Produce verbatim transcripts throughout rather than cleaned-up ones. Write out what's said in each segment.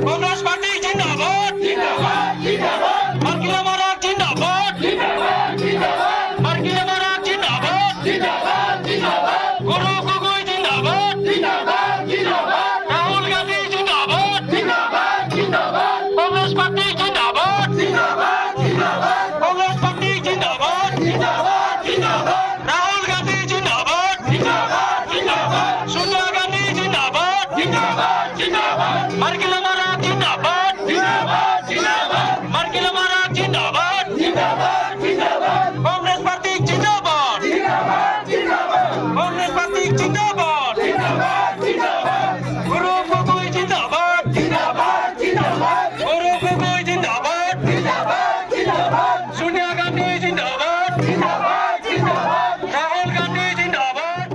Congress Party zindabad. Zindabad, zindabad. Markila Marak zindabad. Zindabad, zindabad. Markila Marak zindabad. Zindabad, zindabad. Gaurav Gogoi zindabad. Zindabad, zindabad. Rahul Gandhi zindabad. Zindabad, zindabad. Congress Party zindabad. Zindabad, zindabad. Congress Party zindabad. Zindabad, zindabad. Rahul Gandhi zindabad. Zindabad, zindabad. Sonia Gandhi zindabad. Zindabad, zindabad. Markila Marak zindabad. Zindabad, zindabad. Markila Marak zindabad. Zindabad, zindabad. Congress Party zindabad. Zindabad, zindabad. Congress Party zindabad. Zindabad, zindabad. Gaurav Gogoi zindabad. Zindabad, zindabad. Gaurav Gogoi zindabad. Zindabad, zindabad. Sonia Gandhi zindabad. Zindabad, zindabad. Rahul Gandhi zindabad.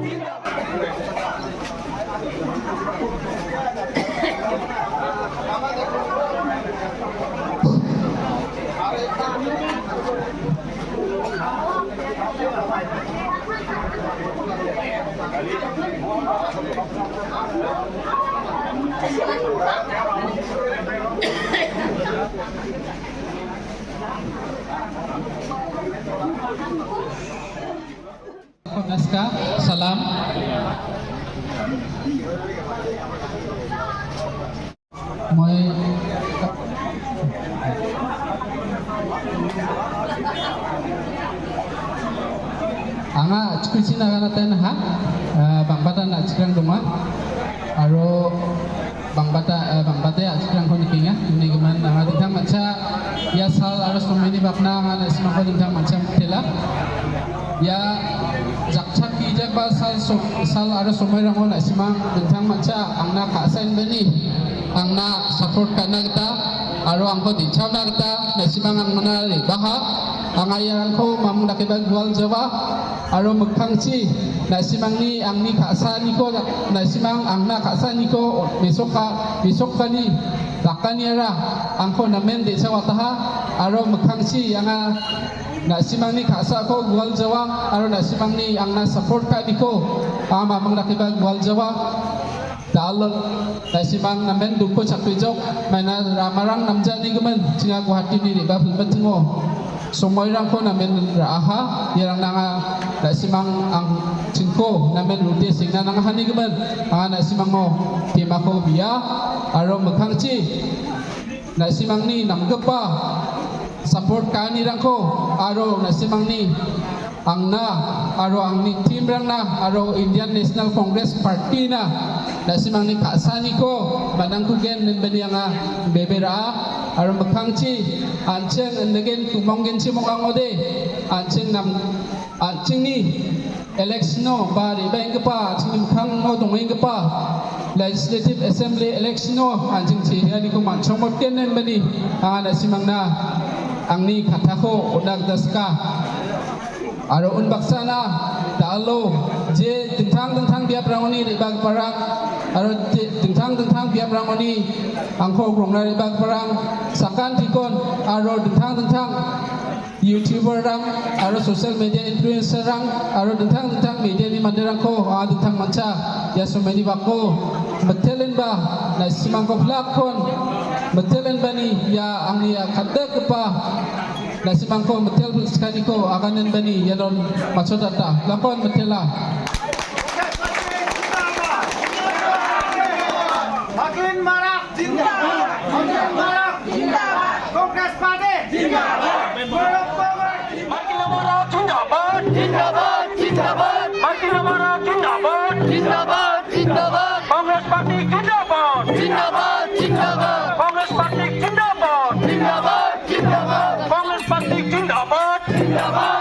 Naska, salam. Moi anga chikuchi nagana ten ha, eh, bang·bata na·chikrang donga. Aro bang·bata, eh, bang·bate a·chikrangko nikenga. Unigimin anga dingtang mancha ia sal aro somaini bakna anga na·simangko dingtang mancha mitela. Ia jakchakgijaba sal so-, sal aro somairango na·simang dingtang mancha angna ka·saenbeni, angna support ka·na gita aro angko dingchaona gita na·simang angna re·baha. Anga iarangko mamung dakeba gual jawa. Aro mikkangchi na·simangni angni ka·saaniko, na·simang angna ka·saaniko mesoka-, mesokani dakaniara angko namen de·chawataha. Aro mikkangchi anga na·simangni ka·sako gual jawa, aro na·simangni angna support ka·aniko anga mamung dakeba gual jawa. Dal, na·simang namen dukko chakpejok, maina ramarang namjanigimin, chinga Guwahati ni re·bapilbatingo. Somoirangko namen ra·aha, iarangna anga na·simang ang chingko namen rute sengna nangahanigimin, anga na·simango temako bia, aro mikkangchi na·simangni namgipa support ka·anirangko aro na·simangni angna aro angni team-rangna aro Indian National Congress Party-na na·simangni ka·saaniko man·angkugen inbeni anga bebe ra·a aro mikkangchi an·ching indigen kumonggenchim ong·angode an·ching nam-, an·chingni election-o ba re·baenggipa an·chingni mikkango dongenggipa Legislative Assembly election-o an·ching cheaniko man·chongmotgen inbeni anga na·simangna angni katako on·a gita sika. Aro unbaksana dal·o je dingtang dingtang biaprangoni re·bagiparang aro je dingtang dingtang biaprangoni angko grongna re·bagiparang sakantikon aro dingtang dingtang YouTuber-rang aro social media influencer-rang aro dingtang dingtang media-ni manderangko anga dingtang mancha ia somaini bako mitelenba na·simangko plakkon mitelenbani ia angni ia kal·dikgipa na·simangko mitel sikaniko aganenbani ianon machotata. Plakkon mitela. Hakim Marak zindabad. Hakim Marak zindabad. Congress Party zindabad. Gaurav Gogoi zindabad. Markila Marak zindabad. Zindabad, zindabad. Markila Marak zindabad. Zindabad, zindabad. Congress Party zindabad. Zindabad, zindabad. Congress Party zindabad. Zindabad, zindabad. Congress Party zindabad. Zindabad,